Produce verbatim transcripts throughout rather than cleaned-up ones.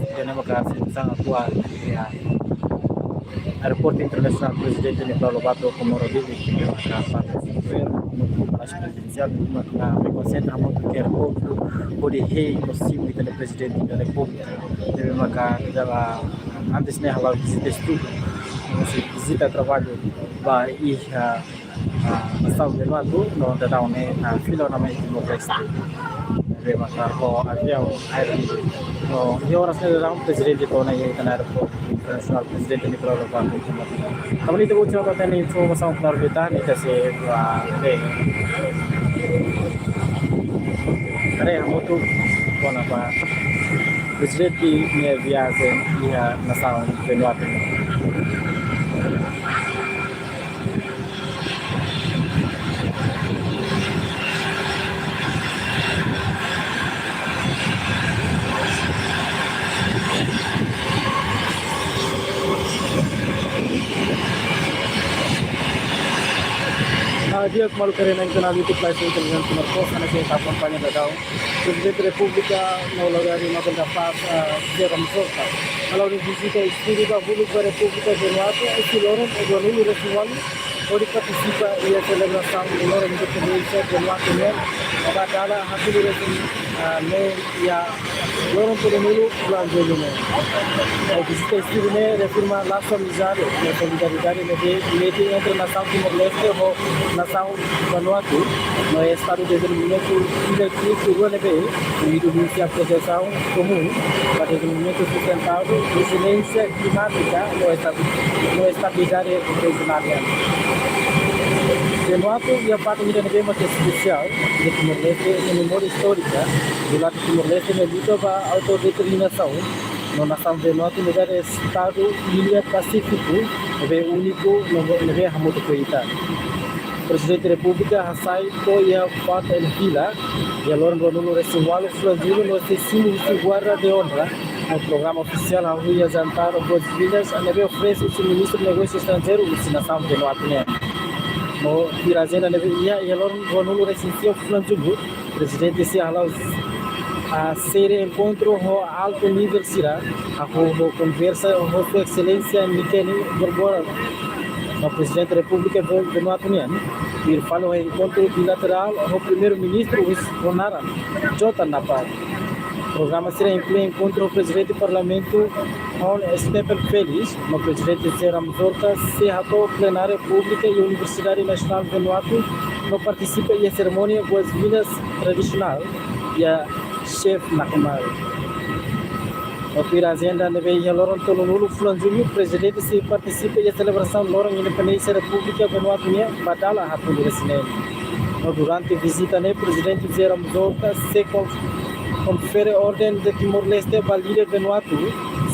Ida-ne'e maka situasaun atuál iha Aeroportu Internasionál Prezidente Nicolau Lobato Comoro Dili, ne'ebé maka parte Palásiu Prezidensiál, maka rekonsentra hamutuk ho povu, hodi hein no simu ita-nia Prezidente da Repúblika. Ne'ebé maka ita la antes ne'e hala'o vizita estudu, no sei vizita traballu ba iha, ah, nasaun Vanuatu, no daudaun ne'e, ah, fila ona mai Timor-Leste. Ne'ebé maka ho aviaun aéreu. No iha oras ne'e daudaun Prezidente to'o ona iha ita-nia Aeroportu Internasionál Prezidente Nicolau Lobato. Tanba ne'e ita-boot sira atu hatene informasaun klaru de'it, ita sei, ah, bele haree hamutuk kona-ba Prezidente nia viajen iha nasaun Vanuatu. Ah, di'ak, maluk haree-na'in kanál YouTube Live Intelligence Timor Post, hanesan ita akompaña daudaun Prezidente Repúblika no Lorda Nobel da Paz, ah, José Ramos Horta, hala'o vizita estudu ba huluk ba Repúblika Vanuatu, husi loron ruanulu-resin-ualu, hodi partisipa iha selebrasaun loron independénsia Vanuatu nian, ba dala haatnulu-resin-neen iha loron tolunulu fulan Jullu nian. Vizita estudu ne'e reafirma lasu amizade no solidariedade ne'ebé metin entre nasaun Timor-Leste ho nasaun Vanuatu, no Estadu Dezenvolvimentu Ida Ki'ik rua ne'ebé, iha projesaun komún ba dezenvolvimentu sustentavel, reziliénsia klimátika no estabi-, no estabilidade rejionál nian. Vanuatu iha fatin ida ne'ebé maka espesiál iha Timor-Leste, iha memória istórika, durante Timor-Leste nia luta ba autodeterminasaun, no nasaun Vanuatu nu'udar estadu illa pasífiku, ne'ebé úniku, no ne'ebé hamutuk ho ita. Prezidente Repúblika hasai to'o iha Fort El Vila, iha loron ruanulu-resin-ualu fulan Jullu, no sei simu husi guarda de honra, no programa ofisiál hahú iha jantar boas-vindas, ne'ebé oferese husi Ministru Negósiu Estranjeiru husi nasaun Vanuatu nian. No tuir ajenda ne'ebé iha, iha loron ruanulu-resin-sia fulan Jullu, Prezidente sei hala'o, ah, série enkontru ho altu nivel sira, hahú ho konversa ho Sua Exelénsia Nikeni Gorgora, no Prezidente Repúblika Ve-, Vanuatu nian, tuir fali ho enkontru bilaterál ho Primeiru-Ministru husi naran, Jota Napat. Programa sira inklui enkontru ho Prezidente Parlamentu, Hon Stephen Felix, no Prezidente José Ramos Horta sei hato'o plenária públika iha Universidade Nasionál Vanuatu, no partisipa iha serimónia boas-vindas tradisionál iha Chef Nakumal. No tuir ajenda ne'ebé iha loron tolunulu fulan Jullu, Prezidente sei partisipa iha selebrasaun loron independénsia Repúblika Vanuatu nian ba dala haatnulu-resin-neen. No durante vizita ne'e, Prezidente José Ramos Horta sei kon-, konfere Orden de Timor-Leste ba líder Vanuatu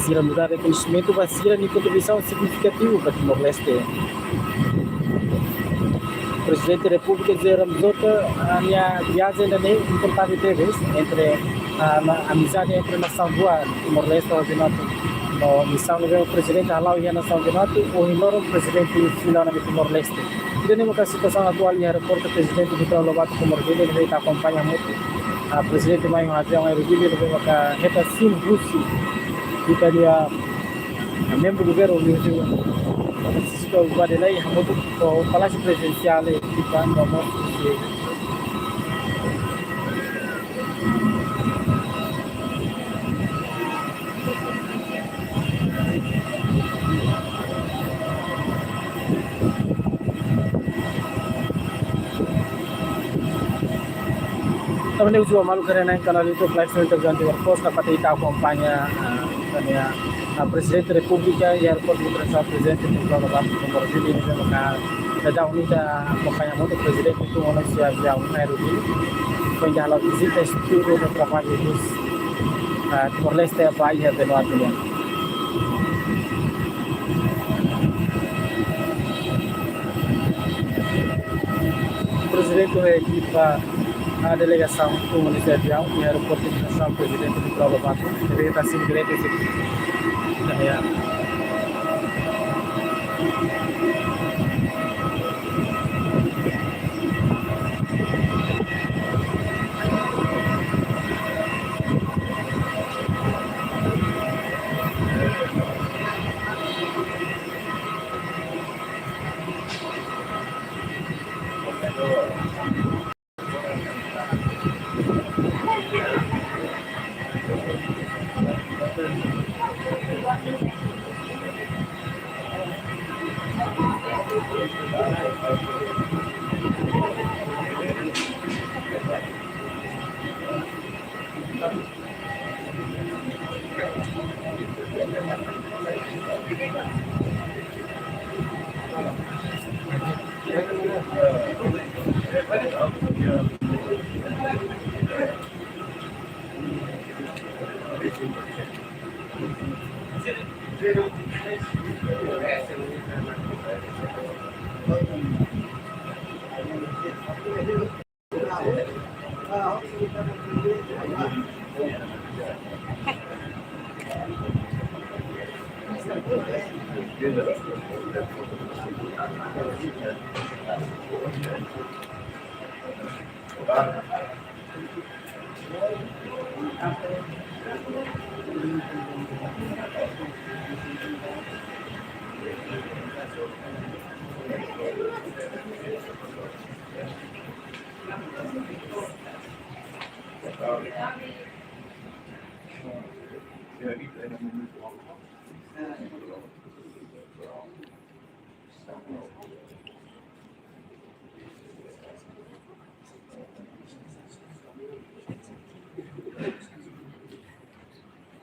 sira, nu'udar rekoñesimentu ba sira-nia kontribuisaun signifikativu ba Timor-Leste. Prezidente Repúblika José Ramos Horta, ah, nia viajen ida-ne'e importante tebes entre, ah, na, amizade entre nasaun rua, Timor-Leste ho Vanuatu. No misaun ne'ebé Prezidente hala'o iha nasaun Vanuatu, ohin loron Prezidente fila ona mai Timor-Leste. Ida-ne'e maka situasaun atuál iha aeroportu Prezidente Nicolau Lobato Comoro Dili, ne'ebé ita akompaña hamutuk. Ah, Prezidente mai ho aviaun Aero Dili, ne'ebé maka hetan simu husi ita-nia, ah, membru governu, husi Francisco Vardanelli, hamutuk ho Palásiu Prezidensiál, eh, ekipa no mós husi Tanba ne'e husu ba maluk haree-na'in kanál YouTube Live Stream Intelligence Timor Post, nafatin ita akompaña, ah, ita-nia, ah, Prezidente Repúblika iha Aeroportu Internasionál Prezidente Nicolau Lobato Comoro Dili, ne'ebé maka daudaun ita akompaña hamutuk Prezidente tun ona husi aviaun Aero Dili, foin hala'o vizita estudu no traballu husi, ah, Timor-Leste ba iha Vanuatu nian. Prezidente ho ekipa, ah, delegasaun tun ona husi aviaun iha Aeroportu Internasionál Prezidente Nicolau Lobato, ne'ebé hetan simu direta husi, ya.